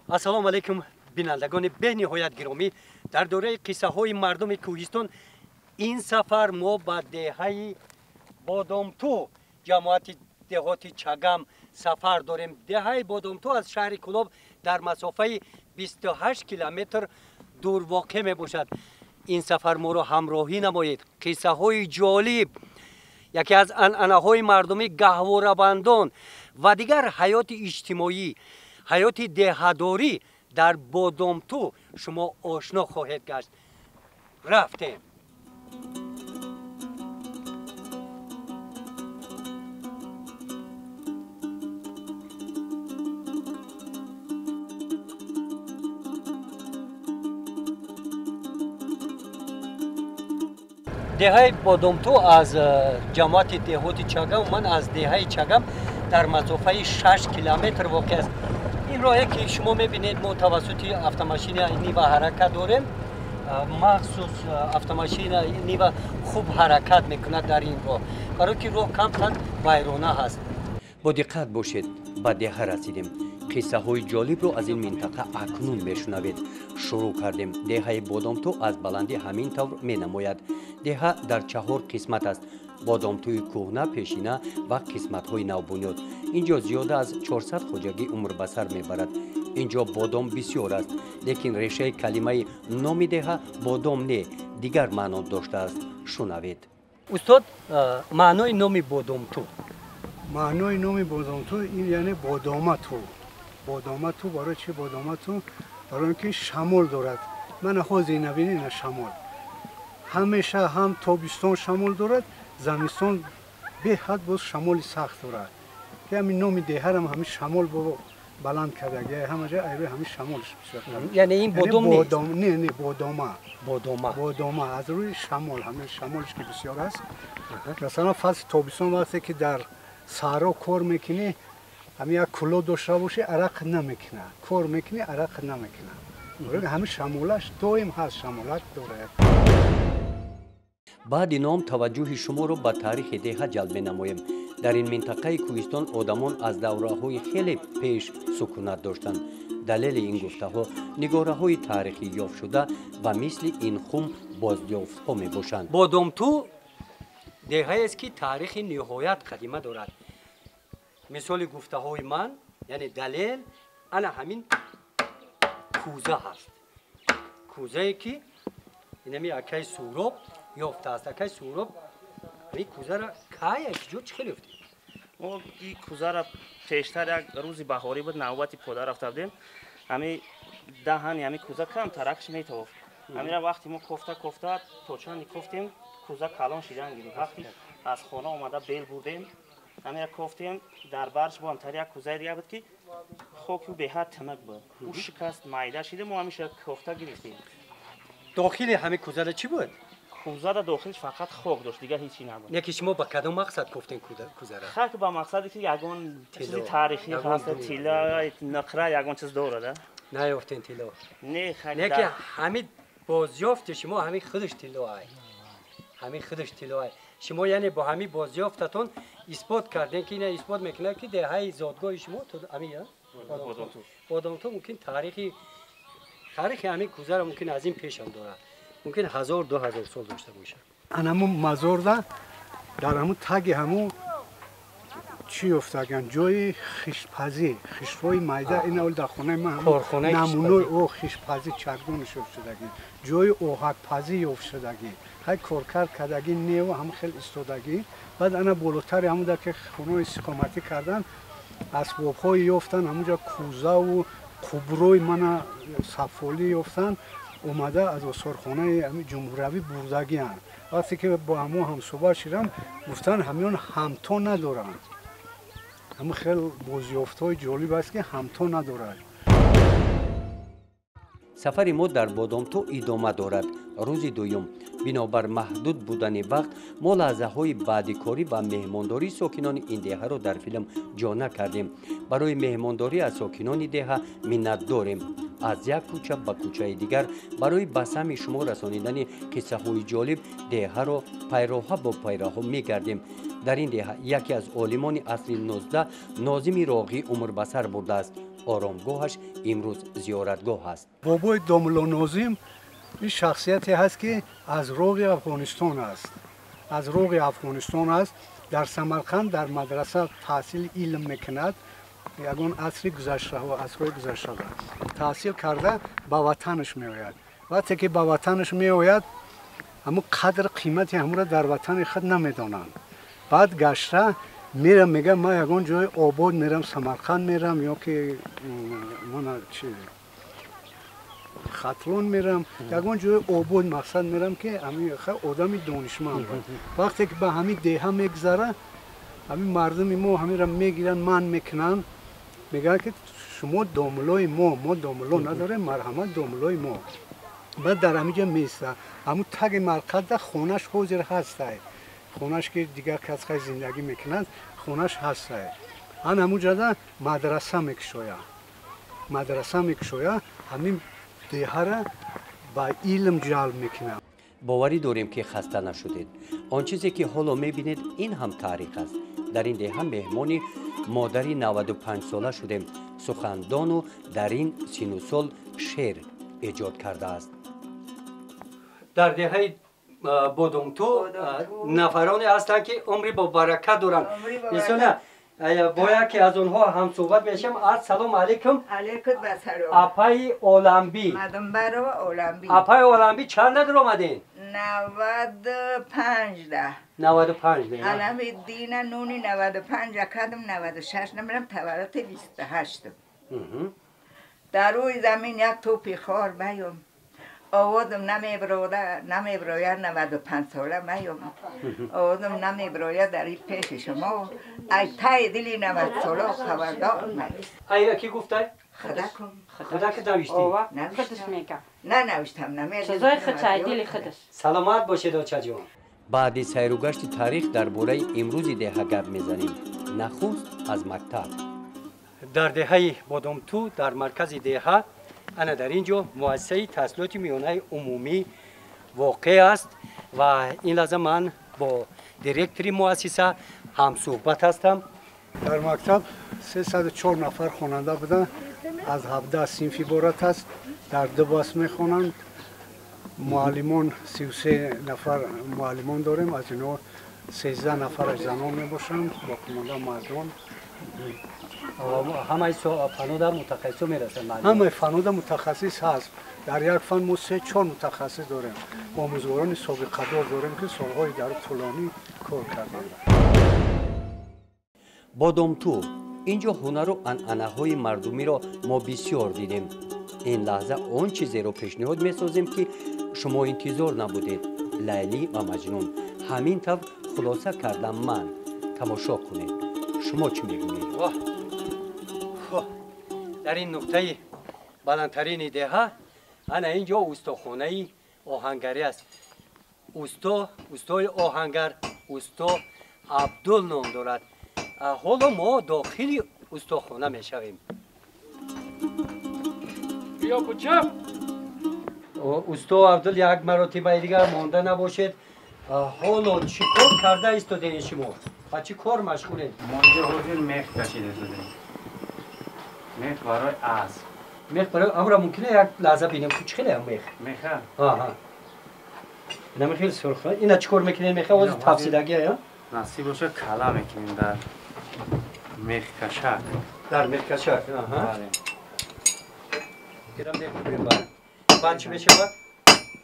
Ассалому алайкум, бинандагони бениҳоят гиромӣ. Дар доираи қиссаҳои мардуми кӯҳистон ин сафар мо ба деҳаи Бодомту, ҷамоати деҳоти Чагам сафар дорем. Деҳаи Бодомту аз шаҳри Кӯлоб дар масофаи 28 километр дур воқеъ мебошад. Ин сафар моро ҳамроҳӣ намоед. Қиссаҳои ҷолиб, яке аз анъанаҳои мардумӣ, гаҳворабандон ва дигар ҳаёти иҷтимоӣ, ҳаёти деҳадорӣ дар Бодомту шумо ошно хоҳед гашт. Рафтем. Деҳаи Бодомту аз ҷамоати деҳоти Чагам, ман аз деҳаи Чагам дар масофаи 6 километр воқеъ аст. Ин роҳе ки шумо мебинед, мо тавассути автомашина Нива ҳаракат дорем. Махсус автомашина Нива хуб ҳаракат мекунад дар ин роҳ, барои ки роҳ камтар вайрона ҳаст. Бо диққат бошед, ба деҳа расидем. Қиссаҳои ҷолибро аз ин минтақа акнун мешунавед. Шурӯъ кардем. Деҳаи Бодомту аз баландӣ ҳамин тавр менамояд. Деҳа дар 4 қисмат аст: Бодомтуи кӯҳна, пешина ва қисматҳои навбунёд. Ин ҷо зиёда аз 400 хоҷагӣ умр ба сар мебарад. Ин ҷо бодом бисёр аст, лекин решаи калимаи номи деҳа бодом не, дигар маъно доштааст. Шунавед. Устод, маънои номи Бодомту? Маънои номи Бодомту ин яъне бодомату. Бодомату барои чи бодомату? Барои ин ки шамол дорад. Мана ҳозир набинед, ина шамол. Ҳамеша ҳам тобистон шамол дорад, замистон беҳад боз шамоли сахт дорад. Ки ҳамин номи деҳарам ҳамин шамол бо баланд кардаги, ҳама ҷо айрӯи ҳамин шамолш бисёр. Яъне ин бодом нест? Не, не, бодома. Бодома. Бодома аз рӯи шамол, ҳамин шамолш ки бисёр аст. Масалан, фасли тобистон вақте ки дар саҳро кор мекунӣ, ҳамин як кулло дошта бошӣ, арақ намекунад. Кор мекунӣ, арақ намекунад. Ҳамин шамолаш доим ҳаст, шамолат дорад. Баъди ном таваҷҷӯҳи шуморо ба таърихи деҳа ҷалб менамоем. Дар ин минтақаи кӯҳистон одамон аз давраҳои хеле пеш сукунат доштанд. Далели ин гуфтаҳо нигораҳои таърихӣ ёфтшуда ва мисли ин хум бозёфтҳо мебошанд. Бодомту деҳаест ки таърихи ниҳоят қадима дорад. Мисоли гуфтаҳои ман, яъне далел, ана ҳамин кӯза ҳаст. Кӯзае ки инами акаи Суроб ёфтааст. Акаи Суроб ин кӯзара кай, ҷо чӣ хел ёфтед? Мо ин кӯзара пештар як рӯзи баҳорӣ буд, навбати пода рафта будем. Ҳами даҳани ҳами кӯза кам таракш метофт. Ҳамира вақти мо кофта кофта то чанди кофтем, кӯза калон шидан гирифт. Вақти аз хона омада бел бурдем, ҳамира кофтем, дар барш бо ҳамтар як кӯзаи дига буд ки хоки ӯ беҳад тинак буд. Ӯ шикаст, майда шида, мо ҳамиша кофта гирифтем. Дохили ҳамин кӯзара чӣ буд? Кӯзара дохилш фақат хок дошт, дигар ҳеҷ чи набуд. Не ки шумо ба кадом мақсад кофтен кӯзара? Хак ба мақсаде ки ягон чизи таърихӣ ҳаст, тилло, нақра, ягон чиз дорад. Наёфтен тилло? Не, хак. Не ки ҳамин бозёфти шумо ҳамин худаш тилло ай. Ҳамин худаш тилло ай. Шумо яъне бо ҳамин бозёфтатон исбот кардем ки ина исбот мекунад ки деҳаи зодгоҳи шумо ҳамин Бодомту мумкин таърихи ҳамин кӯзара мумкин аз ин пешам дорад. Мумкин 1000-2000 сол дошта бошад. Ана ҳамун мазорда дар ҳамун таги ҳамун чӣ ёфтаган, ҷои хишпазӣ, хишҳои майда, ин аввал дар хонаи ман намунаи о хишпазӣ чагдонаш ёфт шудагӣ, ҷои оҳакпазӣ ёфт шудагӣ, хай коркард кардагӣ неву ҳамун хел истодагӣ. Баъд ана болотари ҳамун дар ки хонаи истиқоматӣ кардан, асбобҳое ёфтан, ҳамунҷо кӯзаву қуброи мана сафолӣ ёфтан, омада аз осорхонаи ҷумҳуравӣ бурдагианд. Вақте ки бо ҳамон ҳамсӯҳбат шудам, гуфтанд ҳамиён ҳамто надоранд. Ҳамин хел бозёфтҳои ҷолиб аст ки ҳамто надорад. Сафари мо дар Бодомту идома дорад. Рӯзи дуюм бинобар маҳдуд будани вақт мо лаҳзаҳои баъдикорӣ ва меҳмондории сокинони ин деҳаро дар филм ҷо накардем. Барои меҳмондорӣ аз сокинони деҳа миннат дорем. Аз як кӯча ба кӯчаи дигар барои ба самъи шумо расонидани қиссаҳои ҷолиб деҳаро пайроҳа бо пайроҳа мегардем. Дар ин деҳа яке аз олимони асри 19 Нозими Роғӣ умр ба сар бурдааст. Оромгоҳаш имрӯз зиёратгоҳ аст. Бобои Домулло Нозим ин шахсияте ҳаст, ки аз роғи Афғонистон аст. Аз роғи Афғонистон аст. Дар Самарқанд дар мадраса таҳсили илм мекунад. Ягон асри гузаштаҳо, асрҳои гузаштаҳо таҳсил карда ба ватанаш меояд. Вақте ки ба ватанаш меояд, ҳамун қадр қимати ҳамуро дар ватани худ намедонанд. Баъд гашта мерам, мегам ман ягон ҷои обод мерам, Самарқанд мерам ё ки мана чи Хатлон мерам, ягон ҷои обод мақсад мерам, ки ҳамин одами донишманд. Вақте ки ба ҳамин деҳа мегузара, ҳамин мардуми мо ҳаминро мегиранд, манъ мекунанд, мегӯянд ки шумо домуллои мо, мо домулло надорем, марҳамат домуллои мо. Баъд дар ҳамин ҷо меиста. Ҳамун таги марқазда хонаш ҳозир ҳастай. Хонаш ки дигар кас хай зиндагӣ мекунад, хонаш ҳастай. Ан ҳамун ҷода мадраса мекушояд. Мадраса мекушояд, ҳамин деҳара ба илм ҷалб мекунад. Боварӣ дорем, ки хаста нашудед. Он чизе ки ҳоло мебинед, ин ҳам таърих аст. Дар ин деҳа меҳмони модари 95сола шудем. Сухандону дар ин сину сол шеър эҷод кардааст. Дар деҳаи Бодомту нафароне ҳастанд, ки умри бобаракат доранд. Инсона бо яке аз онҳо ҳамсӯҳбат мешавам. Ассалому алайкум. Алайкум ассалом. Апаи Оламбӣ. Мадумбарова Оламбӣ. Апаи Оламбӣ, чанд надр омадем? 95 да. 95 да. Алами дина нуни 95 акадам 96 намерам, таваллуди 28. Дар рӯи замин як тӯпи хор маём. Овозам намеброда, намеброяд, 95 сола маём. Овозам намеброяд дар ин пеши шумо. Ай таи дили 90 сола хабардор май. Ай ки гуфтай? Худакум. Худа ки навиштӣ? Худаш мегӯяд. Нанавиштам, намедонам. Чизои худаш, ай дили худаш. Саломат бошед, очаҷон. Баъди сайругашти таърих дар бораи имрӯзи деҳа гап мезанем. Нахуст аз мактаб. Дар деҳаи Бодомту, дар маркази деҳа, ана дар ин ҷо муассисаи таҳсилоти миёнаи умумӣ воқеъ аст ва ин лаҳза ман бо директори муассиса ҳамсӯҳбат ҳастам. Дар мактаб 304 нафар хонанда буданд, аз 17 синф иборат аст, дар ду бас мехонанд. Муаллимон 33 нафар муаллимон дорем, аз инҳо 13 нафараш занон мебошанд, боқимонда мардон. Ҳамаи фанода мутахассисо мерасанд? Ҳамаи фанода мутахассис ҳаст. Дар як фан мо 3-4 мутахассис дорем. Омӯзгорони собиқадор дорем, ки солҳои дар тӯлонӣ кор карданд. Бодомту ин ҷо ҳунару анъанаҳои мардумиро мо бисёр дидем. Ин лаҳза он чизеро пешниҳод месозем, ки шумо интизор набудед. Лайлӣ ва Маҷнун. Ҳамин тавр хулоса кардам ман. Тамошо кунед. Шумо чӣ мегӯед? Дар ин нуқтаи баландтарини деҳа ана ин ҷо устохонаи оҳангарӣ аст. Усто, устои оҳангар, усто Абдул ном дорад. Ҳоло мо дохили устохона мешавем. Биё куча. Усто Абдул, як маротибаи дигар монда набошед. Ҳоло чӣ кор карда истодаед шумо? Ба чӣ кор машғулед? Мо инҷо ҳозир мех кашида шудем. Мех барои асп. Мех барои амра мумкин як лаҳза бинем, чӣ хеле мех? Меха? Аҳа. Ина хеле сурх. Ина чӣ кор мекунед меха? Ҳозир тафсидагия, я? Насиб боша кала мекунем дар мехкашак. Дар мехкашак, аҳа. Бале. Ира мекунем баъд. Баъд чӣ мешавад?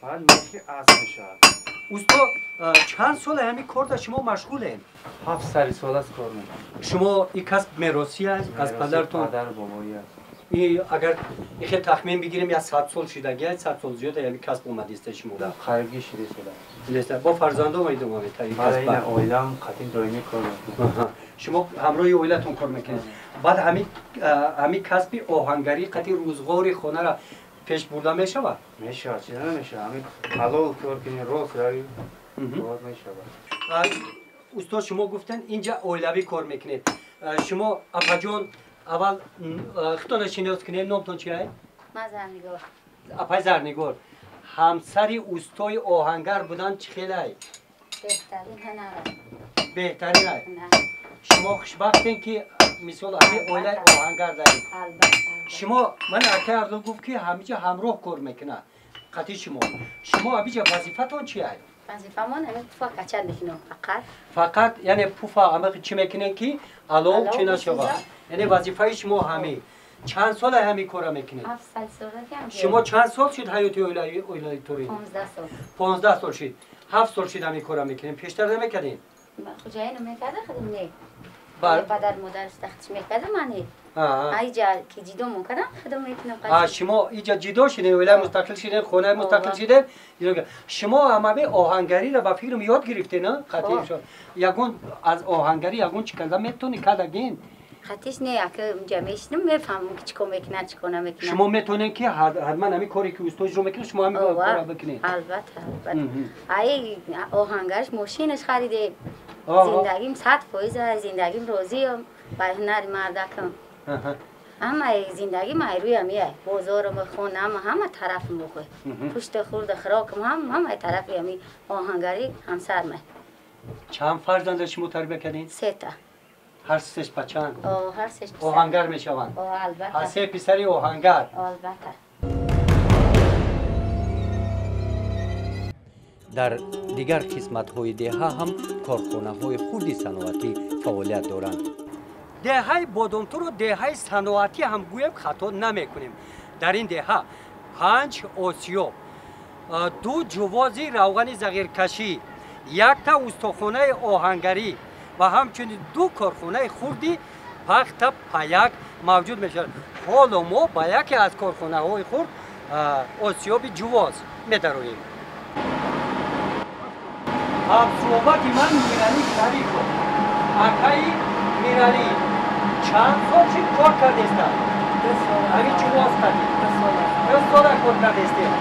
Баъд мехи асп мешавад. Усто, чанд сола ҳамин кор дар шумо машғулед? 7 сари сол аст кор мекунам. Шумо ин касб меросӣ аст аз падартон? Падару бобоӣ аст. Агар ихел тахмин бигирем, я 100 сол шидагӣ аст, 100 сол зиёд ҳамин касб омадиста шумо? Қарибги шида шуда. Бо фарзандон идома метаҳед ин Бале, касб? ина оилам қатъи доимӣ кор мекунам. Шумо ҳамроҳи оилатон кор мекунед. Баъд ҳамин касби оҳангарӣ қатъи рӯзғори хонара пеш бурда мешавад? Мешавад, чида намешавад. Ҳамин ҳалол кор кунӣ, рост равӣ, кор мешавад. Устод, шумо гуфтанд, инҷа оилавӣ кор мекунед. Шумо апаҷон, аввал худтонро шинос кунед, номтон чи ай? Ман Зарнигор. Апаи Зарнигор, ҳамсари устои оҳангар будан чӣ хелай? Беҳтарин ҳунар. Беҳтарин ай? На. Шумо хушбахтем, ки мисол ҳамин оилаи оҳангар дарем. Шумо ман акай Абдул гуфт ки ҳамиҷа ҳамроҳ кор мекунад қатъи шумо. Шумо ҳамиҷа вазифатон чи ай? Вазифамон ҳамин пуфа качал мекунем фақат. Фақат яъне пуфа ҳама чӣ мекунем ки алов чӣ нашавад. Яъне вазифаи шумо ҳамин. Чанд сол ҳамин кора мекунед? 7 сол. Шумо чанд сол шуд ҳаёти оилаи торин? 15 сол. 15 сол шуд. 7 сол шуд ҳамин кора мекунем. Пештар намекардем? Хуҷаино мекарда худам не. Падар модараш тахтиш мекарда ман не. Айҷа ки ҷидо мекардам худам мекунам. Шумо иҷа ҷидо шудем, оилаи мустақил шудем, хонаи мустақил шудем. Шумо ҳамаи оҳангариро ба фикрам ёд гирифтед, на? Қатъи ягон аз оҳангарӣ ягон чӣ карда метавонӣ кардагин? Қатиш не, ака унҷа мешинам, мефаҳмам ки чӣ кор мекунад, чӣ кор намекунад. Шумо метавонед ки ҳатман ҳамин коре ки усто иҷро мекунад, шумо ҳамин корро бикунед? Албатта, албатта. Ай оҳангарш мошинаш харидем. Зиндагим 100% аст, зиндагим розиам ба ҳунари мардакам. Ҳамаи зиндагим ай рӯи ҳамин бозорам, хонаам, ҳама тарафам бохӯй. Пушти хурда хӯрокам, ҳамаи тарафи ҳамин оҳангарӣ ҳамсармай. Чанд фарзанда шумо тарбия кардед? Сета. Ҳар сеш бачаанд? Ҳар сеш писар. Оҳангар мешаванд? Албатта. Ҳар се писари оҳангар? Албатта. Дар дигар қисматҳои деҳа ҳам корхонаҳои хурди саноатӣ фаъолият доранд. Деҳаи Бодомтуро деҳаи саноатӣ ҳам гӯем хато намекунем. Дар ин деҳа 5 осиёб, 2 ҷувози равғани зағиркашӣ, якта устохонаи оҳангарӣ ва ҳамчунин 2 корхонаи хурди пахта паяк мавҷуд мешавад. Ҳоло мо ба яке аз корхонаҳои хурд осиёби ҷувоз медароем. Ҳамсуҳбати ман Миралӣ Шарифов. Акаи Миралӣ, чанд сол шуд кор кардестам? Ҳамин ҷувоз кардед? 2 сола кор кардестед.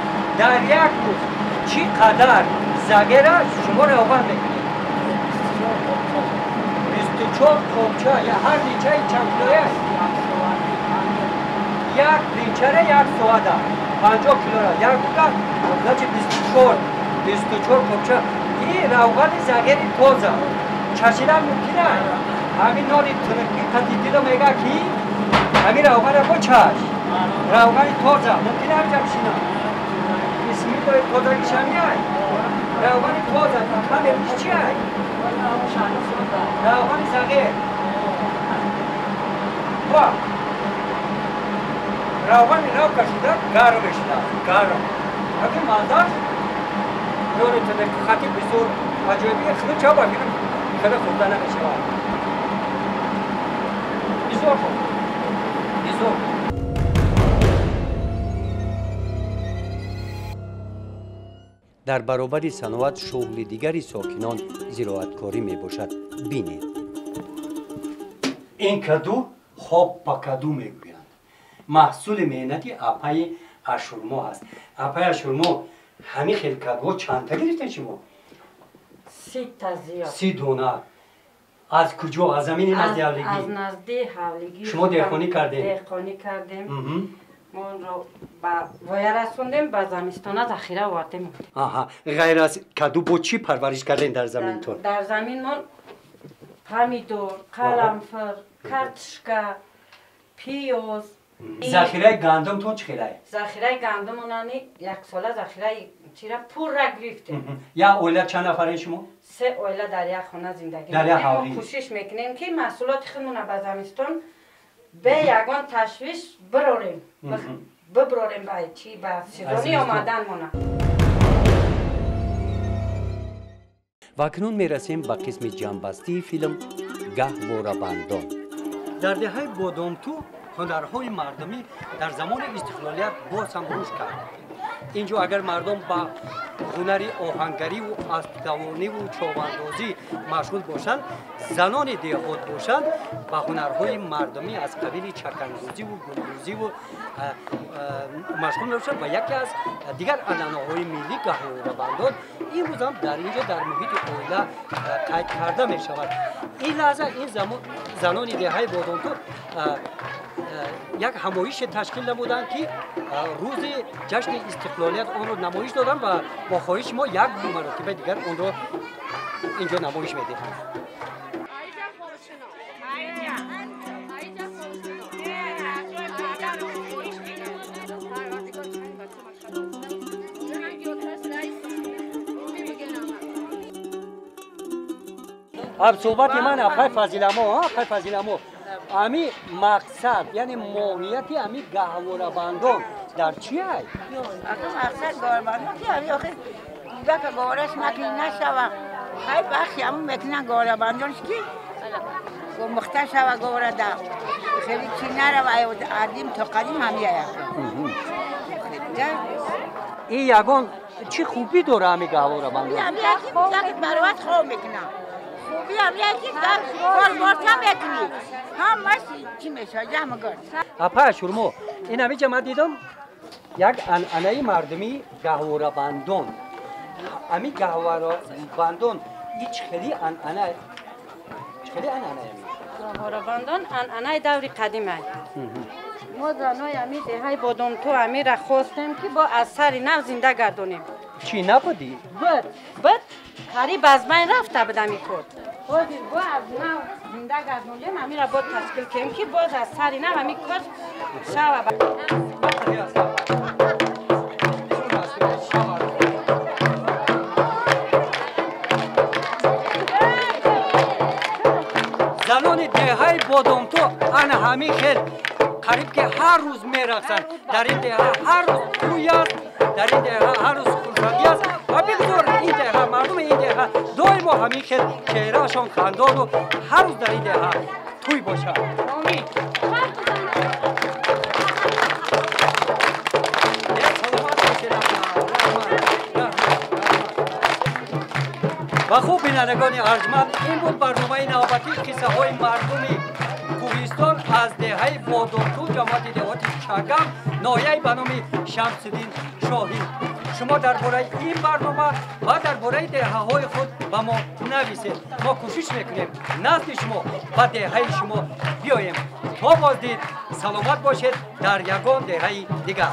Дар як рӯз чӣ қадар загера шумо равған мекунед? 24 қобча. Ҳар линчаи чанд килоя? Як линчара як соата 50 килора. Як рӯза значит 24 қобча. Ин равғани загери тоза чашидан мумкин аст. Ҳамин нони тунукӣ қати дило мега ки ҳамин равғана бо чаш. Равғани тоза мумкин аст ҳамҷа бишинам. Бисмиллоҳи тозагиш ҳамин. Равғани тоза камериш чи ай? Равғани зағир. Ва равғани нав кашида гарм мешудааст. Гарм. Ҳамин маззаш нони тунук хати бисёр аҷоибӣ хеле чаба хеле хӯрда намешавад. Бисёр хуб. Бисёр. Дар баробари саноат шуғли дигари сокинон зироаткорӣ мебошад. Бинед. Ин каду хоппа каду мегӯянд. Маҳсули меҳнати апаи Ашурмо аст. Апаи Ашурмо, ҳамин хел кадуҳо чандта гирифтед шумо? 30 та зиёд. 30 дона. Аз куҷо? Аз замини назди ҳавлигӣ? Аз назди ҳавлигӣ. Шумо деҳқонӣ кардед? Деҳқонӣ кардем. Мо онро ба воя расондем, ба замистона захира овардем. Аҳа, ғайр аз каду бо чӣ парвариш кардем дар заминтон? Дар заминмон помидор, қаламфир, картошка, пиёз. Захираи гандумтон чӣ хелае? Захираи гандумонани яксола захираи чира пурра гирифтем. Як оила чанд нафарен шумо? 3 оила дар як хона зиндагӣ дар як мекунем. Мо ҳавлӣ. кӯшиш мекунем ки маҳсулоти худмонро ба замистон бе ягон ташвиш бирорем. Биброрем ба чи ба сезони омаданмона. Ва акнун мерасем ба қисми ҷамъбастии филм Гаҳворабандон. Дар деҳаи Бодомту ҳунарҳои мардумӣ дар замони истиқлолият боз ҳам рушд кард. Инҷо агар мардум ба ҳунари оҳангариву аспдавониву човандозӣ машғул бошанд, занони деҳот бошанд ба ҳунарҳои мардумӣ аз қабили чакандӯзиву гулдӯзиву машғул мебошанд ва яке аз дигар анъанаҳои миллӣ гаҳворабандон имрӯз ҳам дар инҷо дар муҳити оила қайд карда мешавад. Ин лаҳза ин занони деҳаи Бодомту як ҳамоише ташкил намуданд ки рӯзи ҷашни истиқлолият онро намоиш доданд ва бо хоҳиши мо як маротиба дигар онро инҷо намоиш медиҳанд. Об суҳбати ман апай Фазиламо, апай Фазиламо, ами мақсад, яъне моҳияти ами гаҳворабандон дар чи ай? Ака, мақсад гаҳворабандон ки ами охир кӯдака гаҳвораш накунӣ нашава. Хай бахши ҳамун мекунан гаҳворабандонш ки мухта шава гаҳворада. Хеле чи нарава, адим то қадим ҳами ай ака. Ин ягон чӣ хубӣ дора ами гаҳворабандон? Ами яки кӯдаки бароват хоб мекунам. Хуби ами яки кор борта мекунӣ. Ҳамаш чӣ мешавад ҷамъ гар. Апа Ашурмо, ин ҳамиҷа ман дидам як анъанаи мардумии гаҳворабандон. Ами гаҳворабандон ҳеҷ хели анъана, хели анъана ами? Гаҳворабандон анъанаи даври қадим ай. Мо занои ами деҳаи Бодомту амира хостем ки бо аз сари нав зинда гардонем. Чӣ набудӣ? Буд, буд, қариб аз байн рафта буд ами кор. Ҳозир бо аз нав зинда гардонем, амира бо ташкил кунем ки боз аз сари нав ами кор шава. Занони деҳаи Бодомту ана ҳамин хел қариб ки ҳар рӯз мерақсанд. Дар ин деҳа ҳар рӯз тӯй аст, дар ин деҳа ҳар рӯз хурсандӣ аст ва бигзор ин деҳа, мардуми ин деҳа доимо ҳамин хел чеҳраашон хандону ҳар рӯз дар ин деҳа тӯй бошад. Омин. Ва хуб, бинандагони арҷманд, ин буд барномаи навбатии қиссаҳои мардуми кӯҳистон аз деҳаи Бодомту, ҷамоати деҳоти Чагам, ноҳияи ба номи Шамсиддин Шоҳин. Шумо дар бораи ин барнома ва дар бораи деҳаҳои худ ба мо нависед. Мо кӯшиш мекунем назди шумо ба деҳаи шумо биёем. То боздид саломат бошед дар ягон деҳаи дигар.